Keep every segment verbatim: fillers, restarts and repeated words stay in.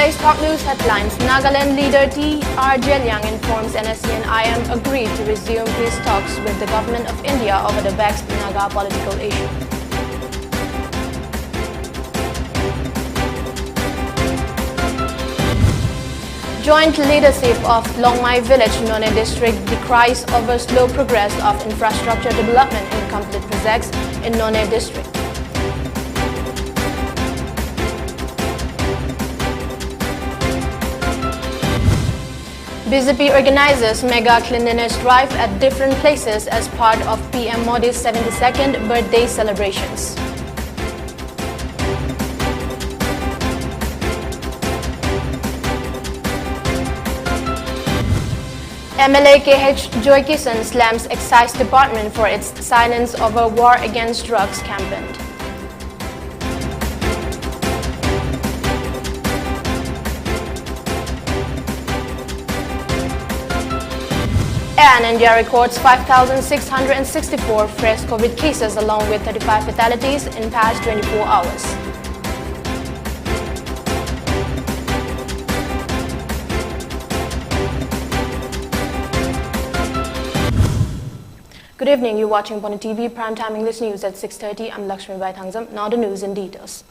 Today's top news headlines. Nagaland leader T R Zeliang informs N S C N I M agreed to resume peace talks with the government of India over the vexed Naga political issue. Joint leadership of Longmai village, Noney district decries over slow progress of infrastructure development in complete projects in Noney district. B J P organizes mega cleanliness drive at different places as part of P M Modi's seventy-second birthday celebrations. M L A K H Joy Kishan slams excise department for its silence over war against drugs campaign. And India records five thousand six hundred sixty-four fresh COVID cases along with thirty-five fatalities in past twenty-four hours. Good evening. You're watching Pona T V Prime Time English News at six thirty. I'm Lakshmi Baithangzam. Now the news in details.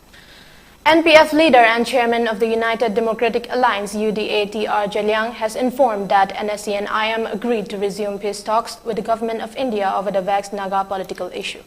N P F leader and chairman of the United Democratic Alliance, U D A, T R Zeliang has informed that N S C N I M agreed to resume peace talks with the government of India over the vexed Naga political issue.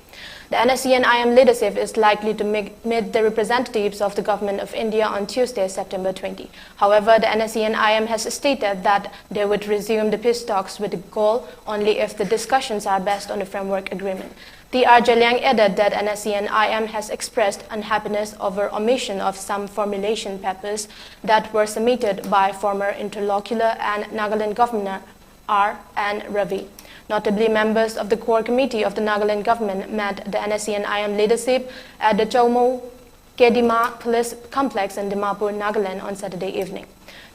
The N S C N I M leadership is likely to meet the representatives of the government of India on Tuesday, September twenty. However, the N S C N I M has stated that they would resume the peace talks with the goal only if the discussions are based on the framework agreement. T R Zeliang added that N S C N I M has expressed unhappiness over omission of some formulation papers that were submitted by former interlocutor and Nagaland Governor R N Ravi. Notably, members of the core committee of the Nagaland government met the N S C N I M leadership at the Chowmo Kedima Police Complex in Dimapur, Nagaland on Saturday evening.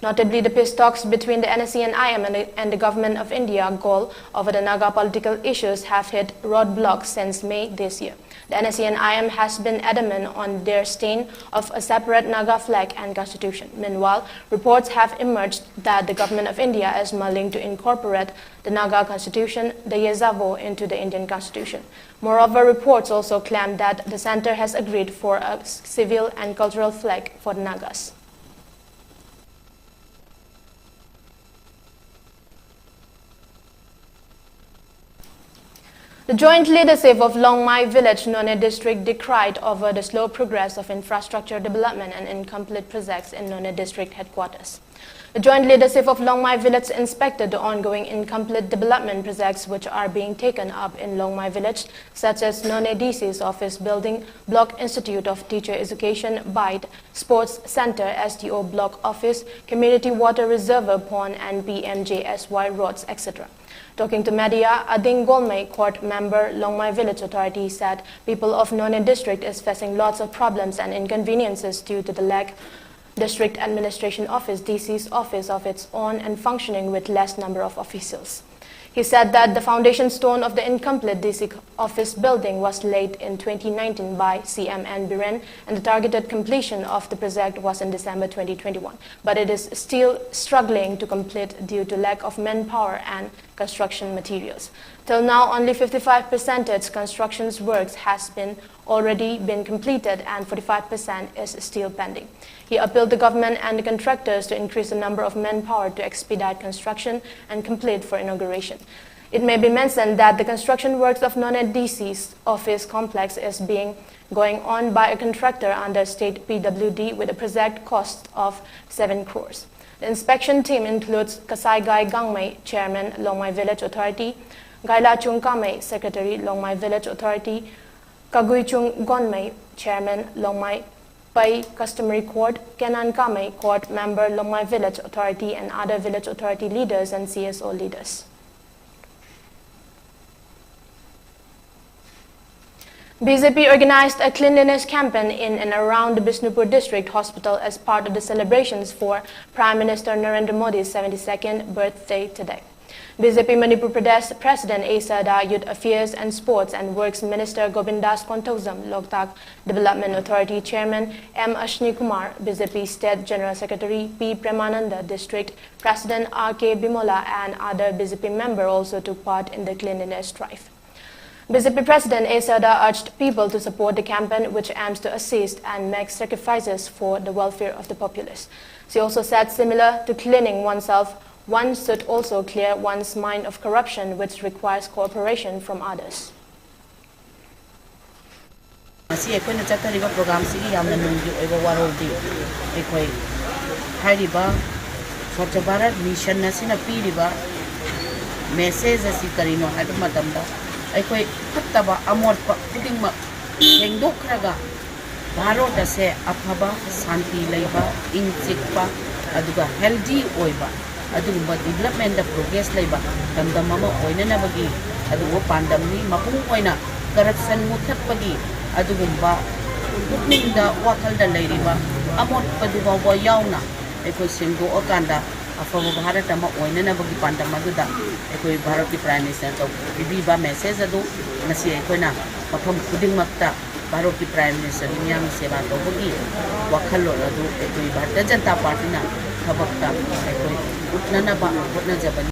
Notably, the peace talks between the N S C N I M and the, and the Government of India, GOL, over the Naga political issues have hit roadblocks since May this year. The N S C N I M has been adamant on their stand of a separate Naga flag and constitution. Meanwhile, reports have emerged that the Government of India is mulling to incorporate the Naga constitution, the Yezavo, into the Indian constitution. Moreover, reports also claim that the center has agreed for a civil and cultural flag for the Nagas. The joint leadership of Longmai Village, Noney District, decried over the slow progress of infrastructure development and incomplete projects in Noney District headquarters. The joint leadership of Longmai Village inspected the ongoing incomplete development projects which are being taken up in Longmai Village, such as Noney D C's office building, Block Institute of Teacher Education, BITE, Sports Center, S D O Block Office, Community Water Reservoir Pond and P M J S Y roads, et cetera. Talking to media, Ading Golmei, court member, Longmai Village Authority, said people of Noney District is facing lots of problems and inconveniences due to the lack District Administration Office, D C's office of its own and functioning with less number of officials. He said that the foundation stone of the incomplete D C office building was laid in twenty nineteen by C M N Biren, and the targeted completion of the project was in December twenty twenty-one. But it is still struggling to complete due to lack of manpower and construction materials. Till now, only fifty-five percent its construction works has been already been completed and forty-five percent is still pending. He appealed the government and the contractors to increase the number of manpower to expedite construction and complete for inauguration. It may be mentioned that the construction works of Noney D C's office complex is being going on by a contractor under state P W D with a project cost of seven crores. The inspection team includes Kasai Gai Gangmei, Chairman, Longmai Village Authority, Gaila Chung Kamei, Secretary, Longmai Village Authority, Kagui Chung Gonmei, Chairman, Longmai Pai Customary Court, Kenan Kamei, Court Member, Longmai Village Authority, and other village authority leaders and C S O leaders. B J P organized a cleanliness campaign in and around the Bishnupur District Hospital as part of the celebrations for Prime Minister Narendra Modi's seventy-second birthday today. B J P Manipur Pradesh President A Sadar, Youth Affairs and Sports and Works Minister Govindas Konthoujam, Loktak Development Authority Chairman M Ashni Kumar, B J P State General Secretary P Premananda, District President R K Bimola and other B J P member also took part in the cleanliness drive. B J P President A Sadar urged people to support the campaign, which aims to assist and make sacrifices for the welfare of the populace. She also said, similar to cleaning oneself, one should also clear one's mind of corruption, which requires cooperation from others. ꯉꯁꯤ ꯑꯩꯈꯣꯏꯅ ꯆꯠꯊꯔꯤꯕ ꯄ꯭ꯔꯣꯒ꯭ꯔꯥꯝꯁꯤꯒꯤ ꯌꯥꯝꯅ ꯅꯨꯡꯒꯤ ꯑꯣꯏꯕ ꯋꯥꯔꯣꯜꯗꯤ, ꯑꯩꯈꯣꯏ ꯍꯥꯏꯔꯤꯕ Swachh Bharat mission ꯑꯁꯤꯅ ꯄꯤꯔꯤꯕ ꯃꯦꯁꯦꯖ ꯑꯁꯤ ꯀꯔꯤꯅꯣ ꯍꯥꯏꯕ ꯃꯇꯝꯗ, ꯑꯩꯈꯣꯏ ꯐꯠꯇꯕ ꯑꯃꯣꯠꯄ ꯈꯨꯗꯤꯡꯃꯛ ꯁꯦꯡꯗꯣꯛꯈ꯭ꯔꯒ, ꯚꯥꯔꯠ ꯑꯁꯦ ꯑꯐꯕ, ꯁꯥꯟꯇꯤ ꯂꯩꯕ, ꯏꯪ ꯆꯤꯛꯄ, ꯑꯗꯨꯒ ꯍꯦꯜꯗꯤ ꯑꯣꯏꯕ, ꯑꯗꯨꯒꯨꯝꯕ ꯗꯤꯕꯂꯞꯃꯦꯟꯗ ꯄ꯭ꯔꯣꯒ꯭ꯔꯦꯁ ꯂꯩꯕ ꯂꯝꯗꯝ ꯑꯃ ꯑꯣꯏꯅꯅꯕꯒꯤ ꯑꯗꯨꯒꯨꯝꯕ ꯄꯥꯟꯗꯝꯅꯤ꯫ ꯃꯄꯨꯡ ꯑꯣꯏꯅ ꯀꯔꯞꯁꯟ ꯃꯨꯊꯠꯄꯒꯤ ꯑꯗꯨꯒꯨꯝꯕ ꯄꯨꯛꯅꯤꯡꯗ, ꯋꯥꯈꯜꯗ ꯂꯩꯔꯤꯕ ꯑꯃꯣꯠꯄꯗꯨ ꯐꯥꯎꯕ ꯌꯥꯎꯅ ꯑꯩꯈꯣꯏ ꯁꯦꯡꯗꯣꯛꯑꯀꯥꯟꯗ ꯑꯐꯕ ꯚꯥꯔꯠ ꯑꯃ ꯑꯣꯏꯅꯅꯕꯒꯤ ꯄꯥꯟꯗꯝ ꯑꯗꯨꯗ ꯑꯩꯈꯣꯏ ꯚꯥꯔꯠꯀꯤ ꯄ꯭ꯔꯥꯏꯝ ꯃꯤꯅꯤꯁꯇꯔꯅ ꯇꯧ-, ꯄꯤꯕꯤꯕ ꯃꯦꯁꯦꯖ ꯑꯗꯨ ꯉꯁꯤ ꯑꯩꯈꯣꯏꯅ ꯃꯐꯝ ꯈꯨꯗꯤꯡꯃꯛꯇ ꯚꯥꯔꯠꯀꯤ ꯄ꯭ꯔꯥꯏꯝ ꯃꯤꯅꯤꯁꯇꯔꯒꯤ ꯃꯤꯌꯥꯝꯒꯤ ꯁꯦꯕꯥ ꯇꯧꯕꯒꯤ ꯋꯥꯈꯜꯂꯣꯟ ꯑꯗꯨ ꯑꯩꯈꯣꯏ ꯚꯥꯔꯇꯤꯌ ꯖꯅꯇꯥ ꯄꯥꯔꯇꯤꯅ ꯊꯕꯛꯇ ꯑꯩꯈꯣꯏ ꯎꯠꯅꯅꯕ ꯍꯣꯠꯅꯖꯕꯅꯤ꯫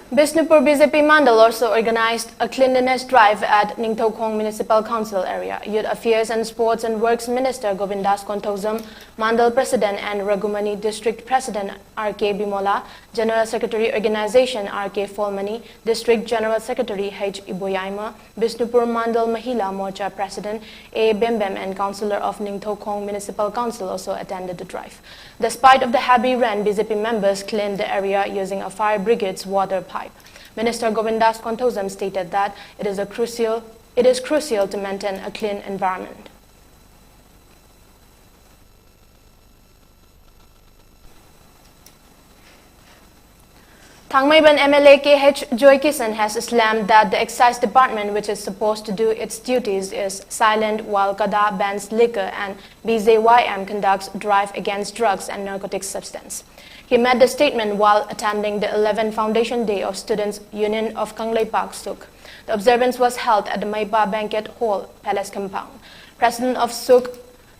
Bishnupur B J P Mandal also organized a cleanliness drive at Ningthoukhong Municipal Council area. Youth Affairs and Sports and Works Minister Govindas Konthoujam, Mandal President and Raghumani District President R K Bimola, General Secretary Organization R K Folmani, District General Secretary H Iboyaima, Bishnupur Mandal Mahila Morcha President A Bembem and Councillor of Ningthoukhong Municipal Council also attended the drive. Despite of the heavy rain, B J P members cleaned the area using a fire brigade's water pipe. Minister Govindas Konthoujam stated that it is a crucial, it is crucial to maintain a clean environment. Thangmeiban M L A K H Joykisan has slammed that the Excise Department, which is supposed to do its duties, is silent while CADA bans liquor and B J Y M conducts drive against drugs and narcotic substance. He made the statement while attending the eleventh Foundation Day of Students Union of Kangleipak, Suk. The observance was held at the Meipa Banquet Hall, Palace Compound. President of Suk,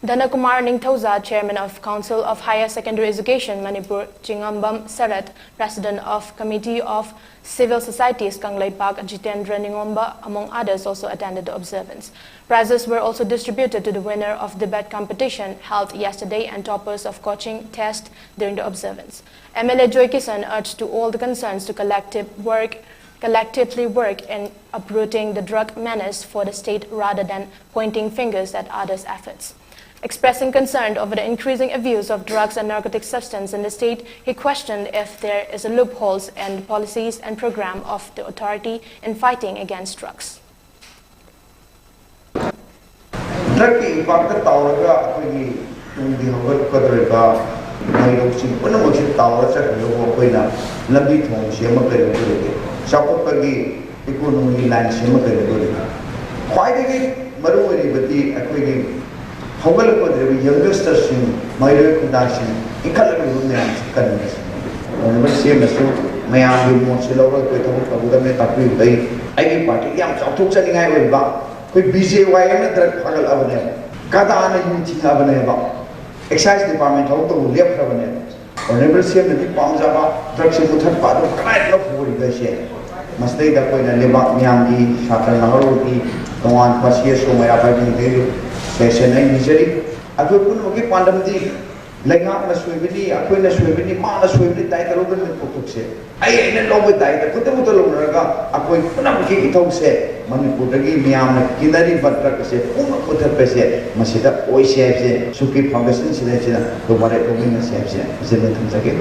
Dhanakumar Ningthouja, Chairman of Council of Higher Secondary Education Manipur, Chingambam Sarat, President of Committee of Civil Societies Kangleipak, Jitendra Ningomba, among others, also attended the observance. Prizes were also distributed to the winner of debate competition held yesterday and toppers of coaching test during the observance. M L A Joykisan urged to all the concerns to collective work, collectively work in uprooting the drug menace for the state rather than pointing fingers at others' efforts. Expressing concern over the increasing abuse of drugs and narcotic substance in the state, he questioned if there is a loopholes in the policies and program of the authority in fighting against drugs. ꯗ꯭ꯔꯒꯀꯤ ꯏꯝꯄꯥꯛꯇ ꯇꯥꯎꯔꯒ ꯑꯩꯈꯣꯏꯒꯤ ꯇꯨꯡꯒꯤ ꯍꯧꯒꯠꯀꯗꯧꯔꯤꯕ ꯃꯍꯩꯔꯣꯏꯁꯤꯡ ꯄꯨꯝꯅꯃꯛꯁꯤ tower ꯆꯠꯈ꯭ꯔꯒꯕꯨ ꯑꯩꯈꯣꯏꯅ ꯂꯝꯕꯤ ꯊꯣꯡ ꯁꯦꯝꯃ ꯀꯩꯗꯧꯗꯣꯔꯤꯒꯦ? ꯆꯥꯎꯈꯠꯄꯒꯤ ꯏꯀꯣꯅꯣꯃꯤꯒꯤ line ꯁꯦꯝꯃ ꯀꯩꯗꯧꯗꯣꯔꯤꯒꯦ? ꯈ꯭ꯋꯥꯏꯗꯒꯤ ꯃꯔꯨ ꯑꯣꯏꯔꯤꯕꯗꯤ ꯑꯩꯈꯣꯏꯒꯤ ꯍꯧꯒꯠꯂꯛꯀꯗꯧꯔꯤꯕ ꯌꯪꯒꯁꯇꯔꯁꯤꯡ, ꯃꯍꯩꯔꯣꯏ ꯈꯨꯟꯗꯥꯁꯤꯡ ꯏꯟꯈꯠꯂꯛꯂꯤꯕ ꯃꯌꯥꯝꯁꯤ ꯀꯟꯕꯁꯤꯅꯤ꯫ ꯑꯣꯅꯔꯦꯕꯜ ꯁꯤ ꯑꯦꯝꯅꯁꯨ ꯃꯌꯥꯝꯒꯤ ꯃꯣꯠꯁꯦ ꯂꯧꯔꯒ ꯑꯩꯈꯣꯏ ꯊꯕꯛ ꯇꯧꯒꯗꯕꯅꯦ ꯇꯥꯛꯄꯤꯕꯗ ꯑꯩ ꯑꯩꯒꯤ ꯄꯥꯔꯇꯤꯒꯤ ꯌꯥꯝ ꯆꯥꯎꯊꯣꯛꯆꯅꯤꯡꯉꯥꯏ ꯑꯣꯏꯕ ꯑꯩꯈꯣꯏ ꯕꯤ ꯖꯦ ꯋꯥꯏ ꯑꯦꯝꯅ ꯗ꯭ꯔꯒ ꯐꯥꯒꯠꯂꯛꯑꯕꯅꯦꯕ, ꯀꯗꯥꯅ ꯌꯨ ꯊꯤꯡꯉꯛꯑꯕꯅꯦꯕ, ꯑꯦꯛꯁꯥꯏꯁ ꯗꯤꯄꯥꯔꯠꯃꯦꯟ ꯊꯕꯛ ꯇꯧꯕ ꯂꯦꯞꯈ꯭ꯔꯕꯅꯦꯕ꯫ ꯑꯣꯅꯔꯦꯕꯜ ꯁꯤ ꯑꯦꯝꯅꯗꯤ ꯄꯥꯝꯖꯕ ꯗ꯭ꯔꯒꯁꯦ ꯃꯨꯊꯠꯄ ꯑꯗꯨ ꯀꯗꯥꯏꯗꯅꯣ ꯄꯨꯔꯤꯕꯁꯦ? ꯃꯁꯤꯗꯩꯗ ꯑꯩꯈꯣꯏꯅ ꯂꯩꯕꯥꯛ ꯃꯤꯌꯥꯝꯒꯤ ꯁꯥꯇ꯭ꯔ ꯅꯍꯥꯔꯣꯜꯒꯤ ꯇꯣꯉꯥꯟꯕ ꯁꯤ ꯑꯦꯁ ꯑꯣ ꯃꯩꯔꯥ ꯄꯥꯏꯕꯤꯗꯩꯁꯨ ꯁꯦꯁꯟ ꯑꯩ ꯅꯤꯖꯔꯤ꯫ ꯑꯩꯈꯣꯏ ꯄꯨꯝꯅꯃꯛꯀꯤ ꯄꯥꯟꯗꯝꯗꯤ ꯂꯩꯉꯥꯛꯅ ꯁꯣꯏꯕꯅꯤ, ꯑꯩꯈꯣꯏꯅ ꯁꯣꯏꯕꯅꯤ, ꯃꯥꯅ ꯁꯣꯏꯕꯅꯤ ꯇꯥꯏ ꯇꯧꯔꯒ ꯄꯣꯠꯊꯣꯛꯁꯦ ꯑꯩ ꯑꯩꯅ ꯂꯧꯕ ꯗꯥꯏꯇ ꯈꯨꯗꯛ ꯈꯨꯗꯛ ꯂꯧꯅꯔꯒ ꯑꯩꯈꯣꯏ ꯄꯨꯝꯅꯃꯛꯀꯤ ꯏꯊꯧꯁꯦ ꯃꯅꯤꯄꯨꯔꯗꯒꯤ ꯃꯤꯌꯥꯝꯅ ꯀꯤꯅꯔꯤꯕ ꯗ꯭ꯔꯒ ꯑꯁꯦ ꯄꯨꯝꯅꯃꯛ ꯃꯨꯊꯠꯄꯁꯦ ꯃꯁꯤꯗ ꯑꯣꯏꯁꯦ ꯍꯥꯏꯕꯁꯦ ꯁꯨꯛꯀꯤ ꯐꯥꯎꯟꯗꯦꯁꯟꯁꯤꯗ ꯑꯩꯈꯣꯏ ꯋꯥꯔꯦꯞ ꯂꯧꯃꯤꯟꯅꯁꯦ ꯍꯥꯏꯕꯁꯦ ꯃꯁꯤꯗ ꯊꯝꯖꯒꯦ꯫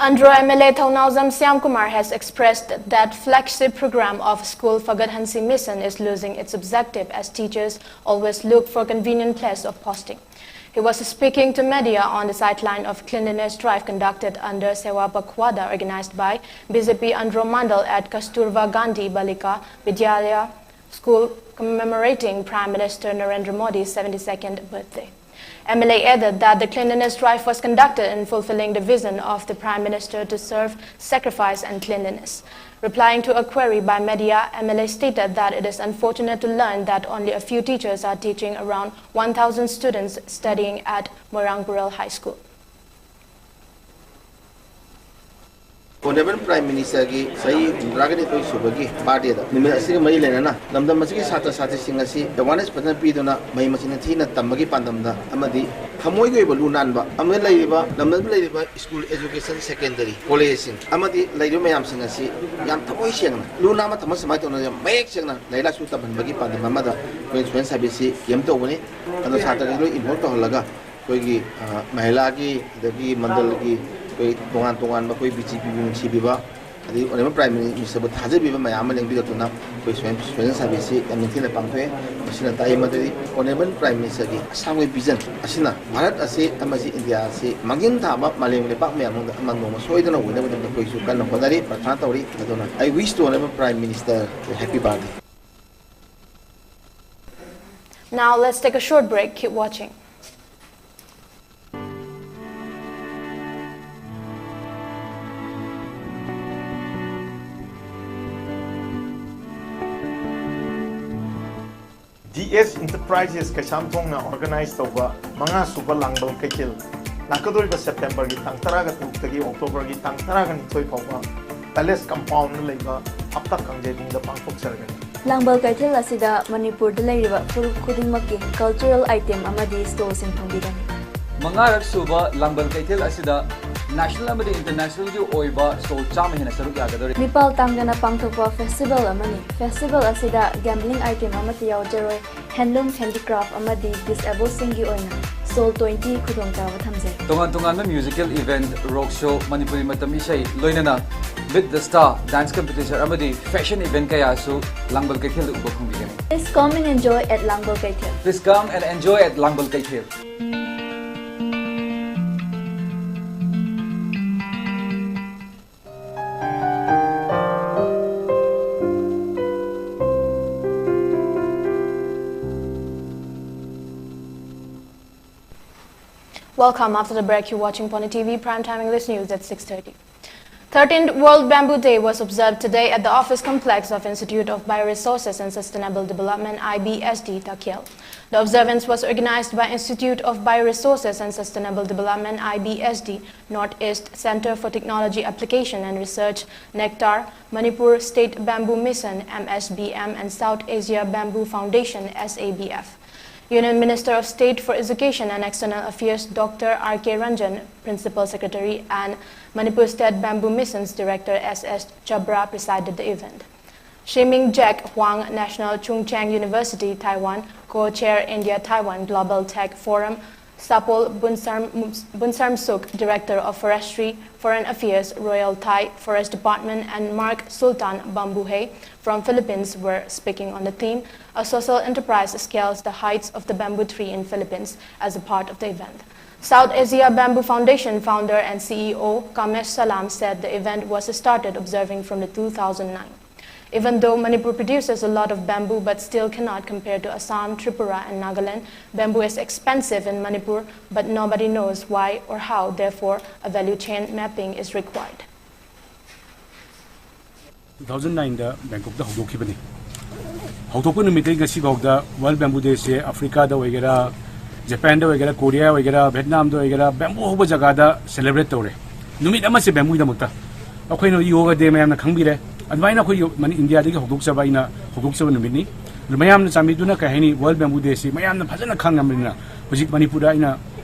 Andro M L A Thounaojam Shyamkumar has expressed that flagship program of School Fagott Hanse Mission is losing its objective as teachers always look for convenient place of posting. He was speaking to media on the sideline of cleanliness drive conducted under Sewa Pakhwada, organized by B J P Andro Mandal at Kasturba Gandhi Balika Vidyalaya School, commemorating Prime Minister Narendra Modi's seventy-second birthday. M L A added that the cleanliness drive was conducted in fulfilling the vision of the Prime Minister to serve, sacrifice and cleanliness. Replying to a query by media, M L A stated that it is unfortunate to learn that only a few teachers are teaching around one thousand students studying at Moirang Burel High School. Honorable Prime Minister ꯒꯤ ꯆꯍꯤ ꯍꯨꯝꯗ꯭ꯔꯥꯒ ꯅꯤꯊꯣꯏ ꯁꯨꯕꯒꯤ ꯕꯥꯔꯗꯦꯗ ꯅꯨꯃꯤꯠ ꯑꯁꯤꯒ ꯃꯔꯤ ꯂꯩꯅꯅ ꯂꯝꯗꯝ ꯑꯁꯤꯒꯤ ꯁꯥꯇ꯭ꯔ ꯁꯥꯇ꯭ꯔꯤꯁꯤꯡ ꯑꯁꯤ ꯑꯦꯋꯥꯔꯅꯦꯁ ꯐꯖꯅ ꯄꯤꯗꯨꯅ ꯃꯍꯩ ꯃꯁꯤꯡ ꯅꯤꯡꯊꯤꯅ ꯇꯝꯕꯒꯤ ꯄꯥꯟꯗꯝꯗ ꯑꯃꯗꯤ ꯊꯃꯣꯏꯒꯤ ꯑꯣꯏꯕ ꯂꯨ ꯅꯥꯟꯕ ꯑꯃꯗꯤ ꯂꯩꯔꯤꯕ ꯂꯝꯗꯝꯗ ꯂꯩꯔꯤꯕ ꯁ꯭ꯀꯨꯜ, ꯑꯦꯖꯨꯀꯦꯁꯟ, ꯁꯦꯀꯦꯟꯗꯔꯤ ꯀꯣꯂꯦꯖꯁꯤꯡ ꯑꯃꯗꯤ ꯂꯩꯔꯤꯕ ꯃꯌꯥꯝꯁꯤꯡ ꯑꯁꯤ ꯌꯥꯝ ꯊꯃꯣꯏ ꯁꯦꯡꯅ ꯂꯨ ꯅꯥꯟꯕ ꯊꯝꯕ ꯁꯨꯃꯥꯏꯅ ꯇꯧꯅ ꯌꯥꯝ ꯃꯌꯦꯛ ꯁꯦꯡꯅ ꯂꯥꯏꯔꯤꯛ ꯂꯥꯏꯁꯨ ꯇꯝꯍꯟꯕꯒꯤ ꯄꯥꯟꯗꯝ ꯑꯃꯗ ꯑꯩꯈꯣꯏ ꯁꯣꯁꯦꯜ ꯁꯥꯔꯚꯤꯁꯁꯤ ꯀꯦꯝ ꯇꯧꯕꯅꯤ꯫ ꯑꯗꯣ ꯁꯥꯇ꯭ꯔꯁꯤꯡ ꯂꯣꯏ ꯏꯟꯚꯣꯜꯕ ꯇꯧꯍꯜꯂꯒ ꯑꯩꯈꯣꯏꯒꯤ ꯃꯍꯤꯂꯥꯒꯤ ꯑꯗꯒꯤ ꯃꯟꯗꯜꯒꯤ ꯑꯩꯈꯣꯏ ꯇꯣꯉꯥꯟ ꯇꯣꯉꯥꯟꯕ ꯑꯩꯈꯣꯏ ꯕꯤ ꯖꯦ ꯄꯤꯕꯨ ꯅꯨꯡꯁꯤꯕꯤꯕ ꯑꯗꯒꯤ ꯑꯣꯅꯔꯦꯕꯜ ꯄ꯭ꯔꯥꯏꯝ ꯃꯤꯅꯤꯁꯇꯔꯕꯨ ꯊꯥꯖꯕꯤꯕ ꯃꯌꯥꯝ ꯑꯃ ꯂꯦꯡꯕꯤꯔꯛꯇꯨꯅ ꯑꯩꯈꯣꯏ ꯁꯣꯁꯦꯜ ꯁꯥꯔꯚꯤꯁꯁꯤ ꯌꯥꯝ ꯅꯤꯡꯊꯤꯅ ꯄꯥꯡꯊꯣꯛꯑꯦ꯫ ꯃꯁꯤꯅ ꯇꯥꯛꯏ ꯃꯗꯨꯗꯤ ꯑꯣꯅꯔꯦꯕꯜ ꯄ꯭ꯔꯥꯏꯝ ꯃꯤꯅꯤꯁꯇꯔꯒꯤ ꯑꯁꯥꯡꯕ ꯚꯤꯖꯟ ꯑꯁꯤꯅ ꯚꯥꯔꯠ ꯑꯁꯤ ꯑꯃꯁꯤ ꯏꯟꯗꯤꯌꯥ ꯑꯁꯤ ꯃꯥꯡꯖꯤꯟ ꯊꯥꯕ ꯃꯥꯂꯦꯝꯒꯤ ꯂꯩꯄꯥꯛ ꯃꯌꯥꯝ ꯃꯅꯨꯡꯗ ꯑꯃ ꯅꯣꯡꯃ ꯁꯣꯏꯗꯅ ꯑꯣꯏꯅꯕꯒꯤꯗꯃꯛꯇ ꯑꯩꯈꯣꯏꯁꯨ ꯀꯟꯅ ꯍꯣꯠꯅꯔꯤ, ꯄ꯭ꯔꯊꯅꯥ ꯇꯧꯔꯤ꯫ ꯑꯗꯨꯅ I wish to honorable Prime Minister a happy birthday. Now let's take a short break. Keep watching. D S enterprises ꯀꯩꯁꯥꯝꯊꯣꯡꯅ ꯑꯣꯔꯒꯅꯥꯏꯖ ꯇꯧꯕ ꯃꯉꯥ ꯁꯨꯕ ꯂꯥꯡꯕꯜ ꯀꯩꯊꯦꯜ ꯂꯥꯛꯀꯗꯧꯔꯤꯕ ꯁꯦꯞꯇꯦꯝꯕꯔꯒꯤ ꯇꯥꯡ ꯇꯔꯥꯒ ꯇꯔꯨꯛꯇꯒꯤ ꯑꯣꯛꯇꯣꯕꯔꯒꯤ ꯇꯥꯡ ꯇꯔꯥꯒ ꯅꯤꯊꯣꯏ ꯐꯥꯎꯕ ꯄꯦꯂꯦꯁ ꯀꯝꯄꯥꯎꯟꯗ ꯂꯩꯕ ꯍꯞꯇꯥ ꯀꯥꯡꯖꯩꯕꯨꯡꯗ ꯄꯥꯡꯊꯣꯛꯆꯔꯒꯅꯤ꯫ ꯂꯥꯡꯕꯜ ꯀꯩꯊꯦꯜ ꯑꯁꯤꯗ ꯃꯅꯤꯄꯨꯔꯗ ꯂꯩꯔꯤꯕ ꯐꯨꯔꯨꯞ ꯈꯨꯗꯤꯡꯃꯛꯀꯤ ꯀꯜꯆꯔꯦꯜ ꯑꯥꯏꯇꯦꯝ ꯑꯃꯗꯤ ꯁ꯭ꯇꯣꯜꯁꯤꯡ ꯐꯪꯕꯤꯒꯅꯤ꯫ ꯃꯉꯥꯔꯛ ꯁꯨꯕ ꯂꯥꯡꯕꯜ ꯀꯩꯊꯦꯜ ꯑꯁꯤꯗ ꯅꯦꯁꯅꯦꯜ ꯑꯃꯗꯤ ꯏꯟꯇꯔꯅꯦꯁꯅꯦꯜꯒꯤ ꯑꯣꯏꯕ ꯁ꯭ꯇꯣꯜ ꯆꯥꯝꯃ ꯍꯦꯟꯅ ꯁꯔꯨꯛ ꯌꯥꯒꯗꯧꯔꯤ꯫ ꯃꯤꯄꯥꯜ ꯇꯥꯡꯗꯅ ꯄꯥꯡꯊꯣꯛꯄ ꯐꯦꯁꯇꯤꯚꯦꯜ ꯑꯃꯅꯤ꯫ ꯐꯦꯁꯇꯤꯚꯦꯜ ꯑꯁꯤꯗ ꯒꯦꯝꯕ꯭ꯂꯤꯡ ꯑꯥꯏꯇꯦꯝ ꯑꯃꯠꯇ ꯌꯥꯎꯖꯔꯣꯏ꯫ ꯍꯦꯟꯂꯨꯝ, ꯍꯦꯟꯗꯤꯀ꯭ꯔꯥꯐ ꯑꯃꯗꯤ ꯗꯤꯁꯑꯦꯕꯜꯁꯤꯡꯒꯤ ꯑꯣꯏꯅ ꯁ꯭ꯇꯣꯜ ꯇ꯭ꯋꯦꯟꯇꯤ ꯈꯨꯗꯣꯡꯆꯥꯕ ꯊꯝꯖꯩ꯫ ꯇꯣꯉꯥꯟ ꯇꯣꯉꯥꯟꯕ ꯃ꯭ꯌꯨꯖꯤꯀꯦꯜ ꯏꯚꯦꯟꯠ, ꯔꯣꯛ ꯁꯣ, ꯃꯅꯤꯄꯨꯔꯤ ꯃꯇꯝ ꯏꯁꯩ, ꯂꯣꯏꯅꯅ Meet the Star, dance competition ꯑꯃꯗꯤ ꯐꯦꯁꯟ ꯏꯚꯦꯟꯠ ꯀꯌꯥꯁꯨ ꯂꯥꯡꯕꯜ ꯀꯩꯊꯦꯜꯗ ꯎꯕ ꯐꯪꯕꯤꯒꯅꯤ꯫ Please come and enjoy at ꯂꯥꯡꯕꯜ ꯀꯩꯊꯦꯜ꯫ Please come and enjoy at ꯂꯥꯡꯕꯜ ꯀꯩꯊꯦꯜ꯫ Welcome. After the break, you're watching Pony T V Prime Time English News at six thirty. Thirteenth World Bamboo Day was observed today at the office complex of Institute of Bioresources and Sustainable Development, I B S D, Takyel. The observance was organized by Institute of Bioresources and Sustainable Development, I B S D, Northeast Center for Technology Application and Research, NECTAR, Manipur State Bamboo Mission, M S B M, and South Asia Bamboo Foundation, S A B F. Union Minister of State for Education and External Affairs Doctor R K Ranjan, Principal Secretary, and Manipur State Bamboo Missions Director S S Chabra presided the event. Shiming Jack Huang, National Chungcheng University, Taiwan, Co-Chair India-Taiwan Global Tech Forum, Sapol Bunsarm, Bunsarm Suk, Director of Forestry, Foreign Affairs, Royal Thai Forest Department, and Mark Sultan Bambuhe from Philippines were speaking on the theme, A Social Enterprise Scales the Heights of the Bamboo Tree in Philippines, as a part of the event. South Asia Bamboo Foundation founder and C E O Kamesh Salam said the event was started observing from the two thousand nine. Even though Manipur produces a lot of bamboo but still cannot compare to Assam, Tripura, and Nagaland, bamboo is expensive in Manipur, but nobody knows why or how. Therefore, a value chain mapping is required. Two thousand nine ꯗ ꯕꯦꯡꯀꯣꯛꯇ ꯍꯧꯗꯣꯛꯈꯤꯕꯅꯤ꯫ ꯍꯧꯗꯣꯛꯄ ꯅꯨꯃꯤꯠꯇꯒꯤ ꯉꯁꯤꯐꯥꯎꯗ World Bamboo Day ꯁꯦ ꯑꯐ꯭ꯔꯤꯀꯥꯗ ꯑꯣꯏꯒꯦꯔꯥ, ꯖꯄꯥꯟꯗ ꯑꯣꯏꯒꯦꯔꯥ, Korea ꯑꯣꯏꯒꯦꯔꯥ, ꯚꯦꯠꯅꯥꯝꯗ ꯑꯣꯏꯒꯦꯔꯥ, bamboo ꯍꯧꯕ ꯖꯒꯥꯗ celebrate ꯇꯧꯔꯦ꯫ ꯅꯨꯃꯤꯠ ꯑꯃꯁꯦ ꯕꯦꯝꯕꯨꯒꯤꯗꯃꯛꯇ꯫ ꯑꯩꯈꯣꯏꯅ ꯌꯣꯒꯥ ꯗꯦ ꯃꯌꯥꯝꯅ ꯈꯪꯕꯤꯔꯦ꯫ ꯑꯗꯨꯃꯥꯏꯅ ꯑꯩꯈꯣꯏ ꯌꯣ-, ꯃꯅꯤ-, ꯏꯟꯗꯤꯌꯥꯗꯒꯤ ꯍꯧꯗꯣꯛꯆꯕ, ꯑꯩꯅ ꯍꯧꯗꯣꯛꯆꯕ ꯅꯨꯃꯤꯠꯅꯤ꯫ ꯑꯗꯨ ꯃꯌꯥꯝꯅ ꯆꯥꯟꯕꯤꯗꯨꯅ, ꯀꯩ ꯍꯥꯏꯅꯤ, World Bamboo Day ꯁꯤ ꯃꯌꯥꯝꯅ ꯐꯖꯅ ꯈꯪꯉꯕꯅꯤꯅ, ꯍꯧꯖꯤꯛ ꯃꯅꯤꯄꯨꯔꯗ ꯑꯩꯅ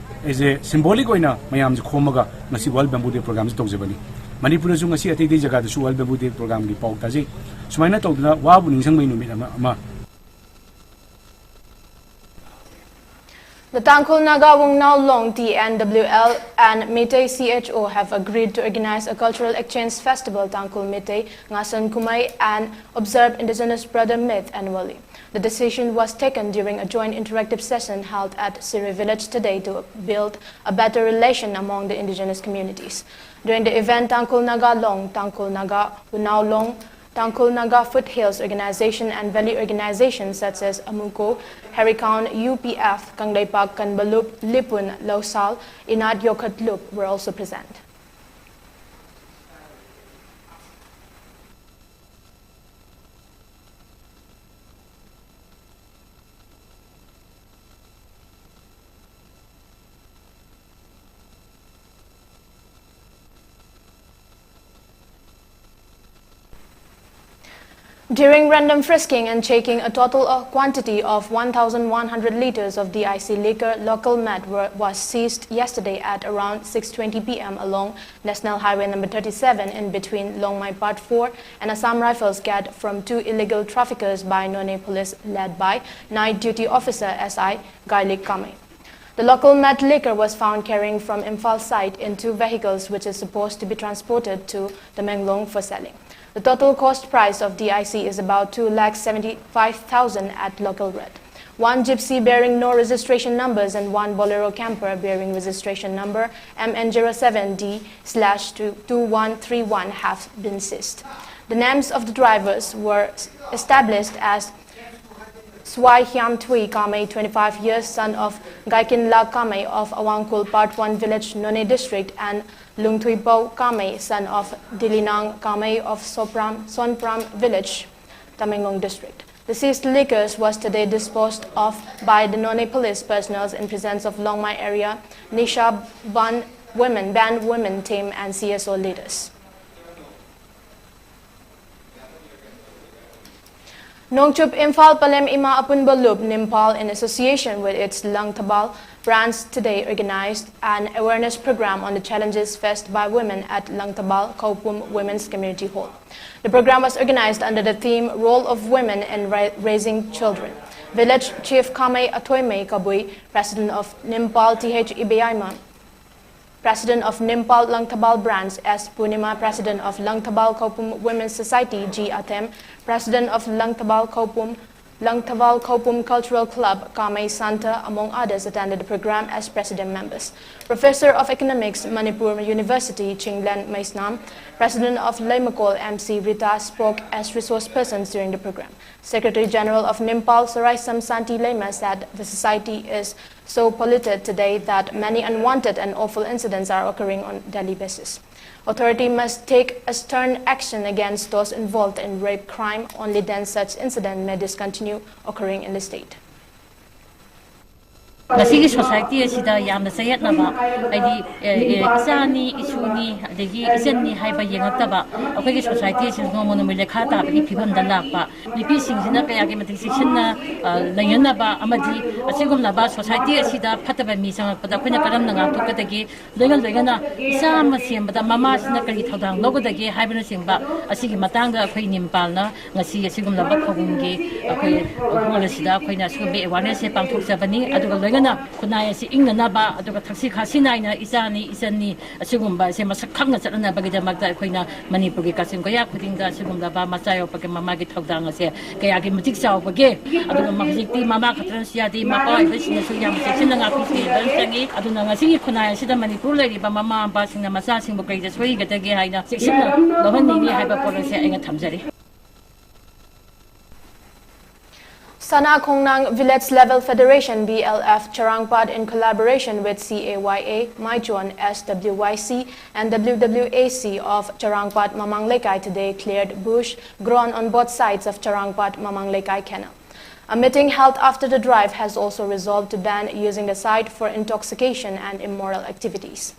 ꯑꯦꯖ ꯑꯦ ꯁꯤꯝꯕꯣꯂꯤꯛ ꯑꯣꯏꯅ ꯃꯌꯥꯝꯁꯦ ꯈꯣꯝꯃꯒ ꯉꯁꯤ World Bamboo Day ꯄ꯭ꯔꯣꯒ꯭ꯔꯥꯝꯁꯦ ꯇꯧꯖꯕꯅꯤ꯫ ꯃꯅꯤꯄꯨꯔꯗꯁꯨ ꯉꯁꯤ ꯑꯇꯩ ꯑꯇꯩ ꯖꯒꯥꯗꯁꯨ World Bamboo Day ꯄ꯭ꯔꯣꯒ꯭ꯔꯥꯝꯒꯤ ꯄꯥꯎ ꯇꯥꯖꯩ꯫ ꯁꯨꯃꯥꯏꯅ ꯇꯧꯗꯅ ꯋꯥꯕꯨ ꯅꯤꯡꯁꯤꯡꯕꯒꯤ ꯅꯨꯃꯤꯠ ꯑꯃ, ꯑꯃ꯫ The Tangkhul Naga Wungnao Long, T N W L, and Meitei C H O have agreed to organize a cultural exchange festival, Tangkhul Meitei Ngasan Kumai, and observe indigenous brother myth annually. The decision was taken during a joint interactive session held at Siri village today to build a better relation among the indigenous communities. During the event, Tangkhul Naga Long, Tangkhul Naga Wungnao Long, Tangkhul Naga Foothills Organization and Valley organizations such as AMUCO, Herikaun U P F, Kangleipak Kanbalup, Lipun, Lousal, Inat Yokhatlup were also present. During random frisking and checking, a total of quantity of one thousand one hundred liters of D I C liquor, local mad, were, was seized yesterday at around six twenty p m along National Highway number thirty-seven in between Longmai Part four and Assam Rifles gate from two illegal traffickers by Noney Police led by Night Duty Officer S I Gailik Kamei. The local mad liquor was found carrying from Imphal side in two vehicles, which is supposed to be transported to Tamenglong for selling. The total cost price of D I C is about two lakh seventy-five thousand at local rate. One Gypsy bearing no registration numbers and one Bolero camper bearing registration number M N zero seven D slash two one three one have been seized. The names of the drivers were established as Swai Hiam Thui Kamei, twenty-five years, son of Gaikin La Kamei of Awangkul Part one Village, Noney District, and Lungthui Pau Kamei, son of Dilinang Kamei of Sopram, Sonpram Village, Tamenglong District. The seized liquors was today disposed of by the Noney police personnel in presence of Longmai area Nisha Ban Women, Band Women team and C S O leaders. Nongchup Imphal Palem Ima Apunba Lup Nimpal, in association with its Langthabal branch, today organized an awareness program on the challenges faced by women at Langthabal Kaupum Women's Community Hall. The program was organized under the theme Role of Women in Ra- Raising Children. Village Chief Kamei Atoimei Kabui, President of Nimpal T H Ibeyaima, President of Nimpal Langthabal Branch, S Punima, President of Langthabal Kaupum Women's Society, G Athem, President of Langthabal Kaupum Langthaval Khoupum Cultural Club, Kamei Santa, among others, attended the program as president members. Professor of Economics, Manipur University, Chinglen Meisnam, President of Leimakol M C Rita spoke as resource persons during the program. Secretary General of NIMPAL, Saraisam Santi Leima, said the society is so polluted today that many unwanted and awful incidents are occurring on daily basis. Authority must take a stern action against those involved in rape crime. Only then such incident may discontinue occurring in the state. ꯉꯁꯤꯒꯤ society ꯑꯁꯤꯗ ꯌꯥꯝꯅ ꯆꯌꯦꯠꯅꯕ, ꯍꯥꯏꯗꯤ, ꯑꯦ, ꯑꯦ, ꯏꯆꯥꯅꯤ, ꯏꯁꯨꯅꯤ, ꯑꯗꯒꯤ ꯏꯆꯟꯅꯤ ꯍꯥꯏꯕ ꯌꯦꯡꯉꯛꯇꯕ ꯑꯩꯈꯣꯏꯒꯤ society ꯑꯁꯤ ꯅꯣꯡꯃ ꯅꯣꯡꯃꯒꯤ ꯂꯩꯈꯥ ꯇꯥꯕꯒꯤ ꯐꯤꯕꯝꯗ ꯂꯥꯛꯄ, ꯅꯨꯄꯤꯁꯤꯡꯁꯤꯅ ꯀꯌꯥꯒꯤ ꯃꯇꯤꯛ ꯆꯦꯛꯁꯤꯟꯅ, ꯑ, ꯂꯩꯅꯅꯕ ꯑꯃꯗꯤ ꯑꯁꯤꯒꯨꯝꯂꯕ ꯁꯣꯁꯥꯏꯇꯤ ꯑꯁꯤꯗ ꯐꯠꯇꯕ ꯃꯤ ꯆꯪꯂꯛꯄꯗ ꯑꯩꯈꯣꯏꯅ ꯀꯔꯝꯅ ꯉꯥꯛꯊꯣꯛꯀꯗꯒꯦ, ꯂꯣꯏꯅ ꯂꯣꯏꯅꯅ ꯏꯆꯥ ꯑꯃ ꯁꯦꯝꯕꯗ ꯃꯃꯥꯁꯤꯅ ꯀꯔꯤ ꯊꯧꯗꯥꯡ ꯂꯧꯒꯗꯒꯦ ꯍꯥꯏꯕꯅꯆꯤꯡꯕ ꯑꯁꯤꯒꯤ ꯃꯇꯥꯡꯗ ꯑꯩꯈꯣꯏ ꯅꯤꯝꯄꯥꯜꯅ ꯉꯁꯤ ꯑꯁꯤꯒꯨꯝꯂꯕ ꯈꯧꯄꯨꯝꯒꯤ ꯑꯩꯈꯣꯏ ꯍꯣꯜ ꯑꯁꯤꯗ ꯑꯩꯈꯣꯏꯅ ꯑꯁꯤꯒꯨꯝꯕ ꯑꯦꯋꯥꯔꯅꯦꯁꯁꯦ ꯄꯥꯡꯊꯣꯛꯆꯕꯅꯤ꯫ ꯑꯗꯨꯒ ꯂꯣꯏꯅꯅ ꯈꯨꯟꯅꯥꯏ ꯑꯁꯤ ꯏꯪꯅꯅꯕ, ꯑꯗꯨꯒ ꯊꯛꯁꯤ ꯈꯥꯁꯤ ꯅꯥꯏꯅ ꯏꯆꯥꯅꯤ, ꯏꯆꯟꯅꯤ ꯑꯁꯤꯒꯨꯝꯕ ꯑꯁꯦ ꯃꯁꯛ ꯈꯪꯅ ꯆꯠꯅꯅꯕꯒꯤꯗꯃꯛꯇ ꯑꯩꯈꯣꯏꯅ ꯃꯅꯤꯄꯨꯔꯒꯤ ꯀꯥꯆꯤꯟ ꯀꯣꯌꯥ ꯈꯨꯗꯤꯡꯗ ꯑꯁꯤꯒꯨꯝꯂꯕ ꯃꯆꯥ ꯌꯣꯛꯄꯒꯤ ꯃꯃꯥꯒꯤ ꯊꯧꯗꯥꯡ ꯑꯁꯦ ꯀꯌꯥꯒꯤ ꯃꯇꯤꯛ ꯆꯥꯎꯕꯒꯦ꯫ ꯑꯗꯨꯒ ꯍꯧꯖꯤꯛꯇꯤ ꯃꯃꯥ ꯈꯛꯇꯅꯁꯨ ꯌꯥꯗꯦ, ꯃꯄꯥ ꯑꯣꯏꯕꯁꯤꯡꯅꯁꯨ ꯌꯥꯝ ꯆꯦꯛꯁꯤꯟꯅ ꯉꯥꯛꯄꯤꯁꯦ ꯂꯣꯏꯅ ꯆꯪꯉꯤ꯫ ꯑꯗꯨꯅ ꯉꯁꯤꯒꯤ ꯈꯨꯟꯅꯥꯏ ꯑꯁꯤꯗ ꯃꯅꯤꯄꯨꯔ ꯂꯩꯔꯤꯕ ꯃꯃꯥ ꯃꯄꯥꯁꯤꯡꯅ ꯃꯆꯥꯁꯤꯡꯕꯨ ꯀꯔꯤꯗ ꯁꯣꯏꯒꯗꯒꯦ ꯍꯥꯏꯅ ꯆꯦꯛꯁꯤꯟꯅ ꯂꯧꯍꯟꯅꯤꯡꯏ ꯍꯥꯏꯕ ꯄꯣꯠ ꯑꯁꯦ ꯑꯩꯅ ꯊꯝꯖꯔꯤ꯫ Sana Khongnang Village Level Federation, B L F, Charangpat, in collaboration with C A Y A, Maichon, S W Y C, and W W A C of Charangpat Mamang Lekai today cleared bush grown on both sides of Charangpat Mamang Lekai Canal. A meeting held after the drive has also resolved to ban using the site for intoxication and immoral activities.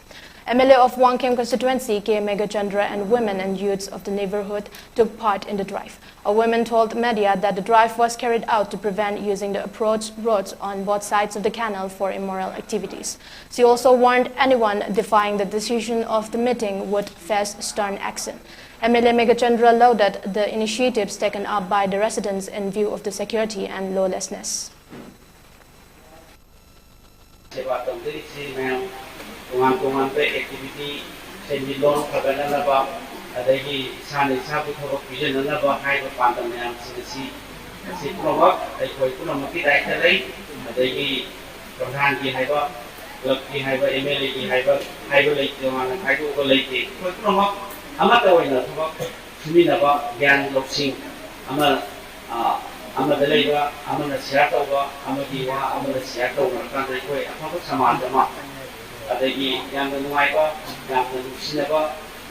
M L A of Wangkhem constituency, K Meghachandra, and women and youths of the neighborhood took part in the drive. A woman told media that the drive was carried out to prevent using the approach roads on both sides of the canal for immoral activities. She also warned anyone defying the decision of the meeting would face stern action. M L A Meghachandra lauded the initiatives taken up by the residents in view of the security and lawlessness. ꯁꯦꯕꯥ ꯇꯧꯖꯔꯤꯁꯤ ꯃꯌꯥꯝ ꯇꯣꯉꯥꯟ ꯇꯣꯉꯥꯟꯕ activity, ꯁꯦꯟꯃꯤꯠꯂꯣꯟ ꯐꯒꯠꯅꯅꯕ, ꯑꯗꯒꯤ ꯏꯁꯥꯅ ꯏꯁꯥꯕꯨ ꯊꯕꯛ ꯄꯤꯖꯅꯅꯕ ꯍꯥꯏꯕ ꯄꯥꯟꯗꯝ ꯃꯌꯥꯝꯁꯤꯡ ꯑꯁꯤ ꯁꯤ ꯄꯨꯝꯅꯃꯛ ꯑꯩꯈꯣꯏ ꯄꯨꯝꯅꯃꯛꯀꯤ ꯗꯥꯏꯇ ꯂꯩ꯫ ꯑꯗꯒꯤ ꯄ꯭ꯔꯙꯥꯟꯒꯤ ꯍꯥꯏꯕ, ꯀ꯭ꯂꯕꯀꯤ ꯍꯥꯏꯕ, ꯑꯦꯝ ꯑꯦꯜ ꯑꯦꯒꯤ ꯍꯥꯏꯕ, ꯍꯥꯏꯕ ꯂꯩꯇꯦ, ꯇꯣꯉꯥꯟꯅ ꯈꯥꯏꯗꯣꯛꯑꯒ ꯂꯩꯇꯦ꯫ ꯑꯩꯈꯣꯏ ꯄꯨꯝꯅꯃꯛ ꯑꯃꯠꯇ ꯑꯣꯏꯅ ꯊꯕꯛ ꯁꯨꯃꯤꯟꯅꯕ, ꯒ꯭ꯌꯥꯟ ꯂꯧꯁꯤꯡ ꯑꯃ, ꯑ, ꯑꯃꯗ ꯂꯩꯕ, ꯑꯃꯅ ꯁꯤꯌꯥꯔ ꯇꯧꯕ, ꯑꯃꯒꯤ ꯋꯥ ꯑꯃꯅ ꯁꯤꯌꯥꯔ ꯇꯧꯅꯔꯀꯥꯟꯗ ꯑꯩꯈꯣꯏ ꯑꯐꯕ ꯁꯃꯥꯖ ꯑꯃ, ꯑꯗꯒꯤ ꯌꯥꯝꯅ ꯅꯨꯡꯉꯥꯏꯕ, ꯌꯥꯝꯅ ꯅꯨꯡꯁꯤꯅꯕ,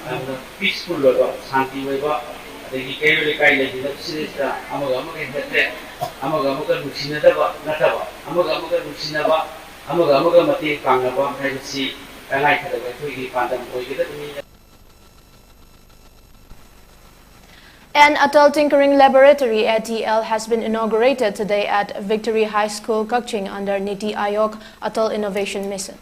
ꯌꯥꯝꯅ ꯄꯤꯁꯐꯨꯜ ꯑꯣꯏꯕ, ꯁꯥꯟꯇꯤ ꯑꯣꯏꯕ, ꯑꯗꯒꯤ ꯀꯩꯔꯣꯜ ꯂꯩꯀꯥꯏ ꯂꯩꯃꯤꯟꯅꯕꯁꯤꯗꯩꯁꯤꯗ ꯑꯃꯒ ꯑꯃꯒ ꯍꯦꯠꯇꯦ, ꯑꯃꯒ ꯑꯃꯒ ꯅꯨꯡꯁꯤꯅꯗꯕ ꯅꯠꯇꯕ, ꯑꯃꯒ ꯑꯃꯒ ꯅꯨꯡꯁꯤꯅꯕ, ꯑꯃꯒ ꯑꯃꯒ ꯃꯇꯦꯡ ꯄꯥꯡꯅꯕ ꯍꯥꯏꯕꯁꯤ ꯇꯉꯥꯏꯐꯗꯕ ꯑꯩꯈꯣꯏꯒꯤ ꯄꯥꯟꯗꯝ ꯑꯣꯏꯒꯗꯕꯅꯤ꯫ An Atal Tinkering Laboratory, A T L, has been inaugurated today at Victory High School, Kakching, under NITI Aayog Atal Innovation Mission.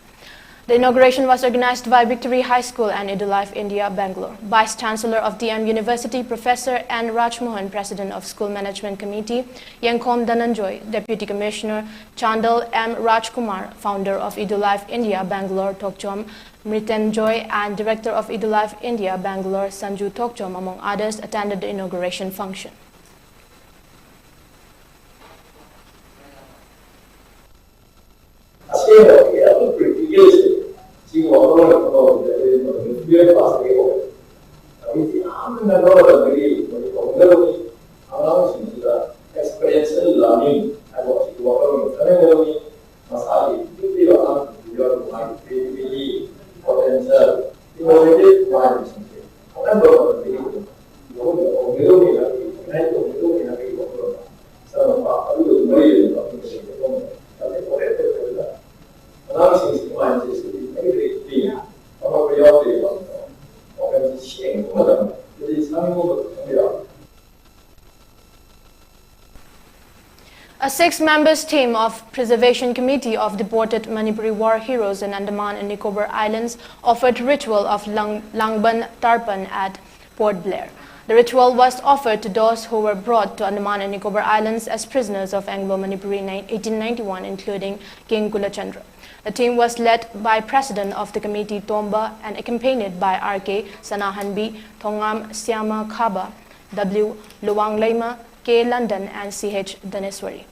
The inauguration was organized by Victory High School and Edulife India, Bangalore. Vice Chancellor of D M University, Professor N Rajmohan, President of School Management Committee, Yengkhom Dhananjoy, Deputy Commissioner, Chandel M Rajkumar, founder of Edulife India, Bangalore, Thokchom Mritenjoy, and Director of Edulife India, Bangalore, Sanju Thokchom, among others, attended the inauguration function. ꯑꯁꯦꯡꯕ ꯑꯩꯈꯣꯏ ꯄ꯭ꯔꯦꯛꯇꯤꯀꯦꯜꯁꯦ ꯁꯤꯒꯤ ꯋꯥꯈꯜꯂꯣꯟ ꯑꯃ ꯇꯧꯕꯗ ꯑꯩꯈꯣꯏ ꯃꯇꯝꯗ ꯇꯨꯌꯦꯜꯐ pass ꯇꯧꯕ ꯑꯩꯈꯣꯏꯁꯦ ꯌꯥꯝꯅ ꯂꯧꯔꯒꯗꯤ ꯃꯣꯏ ꯇꯧꯒꯗꯕꯅꯤ꯫ ꯑꯉꯥꯡꯁꯤꯡꯁꯤꯗ ꯑꯦꯛꯁꯄꯤꯔꯤꯌꯦꯟꯁꯤꯌꯦꯜ ꯂꯔꯅꯤꯡ ꯍꯥꯏꯕ ꯑꯁꯤꯒꯤ ꯋꯥꯈꯜꯂꯣꯟ ꯈꯟꯅꯒꯗꯕꯅꯤ꯫ ꯃꯁꯥꯒꯤ ꯄꯤꯛꯂꯤꯕ ꯑꯉꯥꯡꯁꯤꯡꯁꯤꯗ ꯃꯥꯒꯤ ꯀ꯭ꯔꯤꯌꯦꯇꯤꯕꯤꯇꯤ, ꯄꯣꯇꯦꯟꯁꯤꯌꯦꯜ, ꯏꯅꯣꯚꯦꯇꯤꯚ ꯃꯥꯏꯟꯁꯤꯡꯁꯦ ꯈꯟꯍꯟꯕ ꯃꯇꯝꯗꯒꯤ ꯑꯗꯨꯝ ꯃꯈꯣꯏꯅ ꯇꯧꯒꯗꯕꯅꯤ ꯍꯥꯏꯕꯒꯤ, ꯏꯒꯅꯥꯏꯠ ꯇꯧꯒꯗꯕꯅꯤ ꯍꯥꯏꯕꯒꯤ ꯋꯥꯈꯜꯂꯣꯟꯗ ꯆꯪꯉꯛꯄ ꯑꯗꯨꯒ ꯃꯔꯤ ꯂꯩꯅꯕ ꯑꯩꯈꯣꯏꯒꯤ ꯁꯦꯟꯐꯝ ꯌꯥꯝꯅ ꯏꯝꯄꯣꯔꯇꯦꯟ ꯑꯣꯏꯕꯅ ꯑꯉꯥꯡꯁꯤꯡꯁꯤꯒꯤ ꯃꯥꯏꯟꯁꯦꯠꯁꯤꯗꯤ ꯃꯔꯤ ꯂꯩꯅꯕ ꯌꯥꯎꯗꯦꯕ꯫ ꯋꯥꯈꯜꯁꯤ ꯁꯦꯡꯕ ꯃꯇꯝꯗ ꯍꯥꯏꯗꯤ ꯁꯥꯟꯅꯅꯤꯡꯕ ꯈꯪꯕ ꯌꯥꯎꯏ꯫ A six members team of Preservation Committee of Deported Manipuri War Heroes in Andaman and Nicobar Islands offered ritual of Lang- Langban Tarpan at Port Blair. The ritual was offered to those who were brought to Andaman and Nicobar Islands as prisoners of Anglo-Manipuri ni- eighteen ninety-one, including King Kulachandra. The team was led by President of the Committee Tomba and accompanied by R K Sanahanbi, Thongam Siama Khaba, W Luwang Leima, K London and C H Dhaneswari.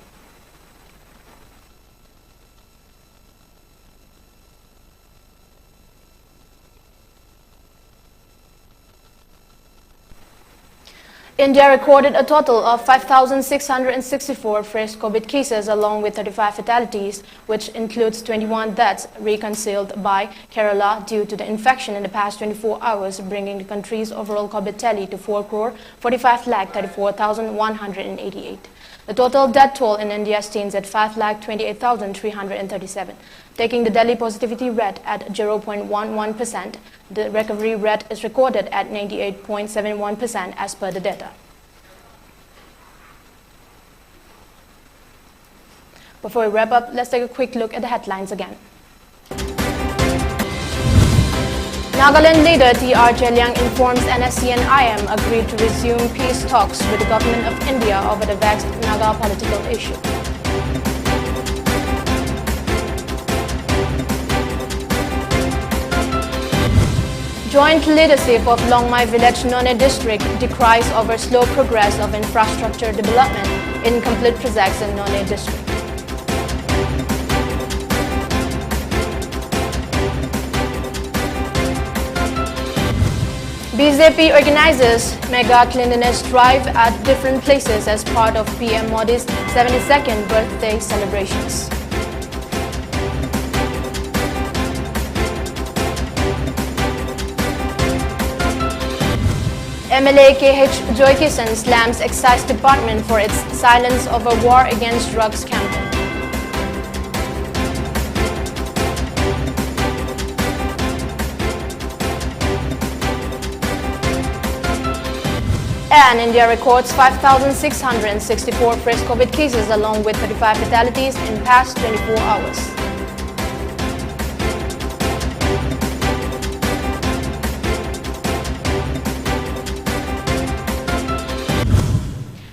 India recorded a total of five thousand six hundred sixty-four fresh COVID cases along with thirty-five fatalities, which includes twenty-one deaths reconciled by Kerala due to the infection in the past twenty-four hours, bringing the country's overall COVID tally to four crore forty-five lakh thirty-four thousand one hundred eighty-eight. The total death toll in India stands at five lakh twenty-eight thousand three hundred thirty-seven, taking the daily positivity rate at zero point one one percent. The recovery rate is recorded at ninety-eight point seven one percent as per the data. Before we wrap up, let's take a quick look at the headlines again. Nagaland leader T R Cheliang informs N S C N I M agreed to resume peace talks with the government of India over the vexed Naga political issue. Joint leadership of Longmai village, Noney district, decries over slow progress of infrastructure development in complete projects in Noney district. B J P organizes mega cleanliness drive at different places as part of P M Modi's seventy-second birthday celebrations. M L A K H Joykisan slams Excise Department for its silence over war against drugs campaign. And India records five thousand six hundred sixty-four fresh COVID cases along with thirty-five fatalities in past twenty-four hours.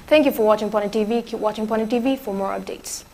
Thank you for watching Pone T V. Keep watching Pone T V for more updates.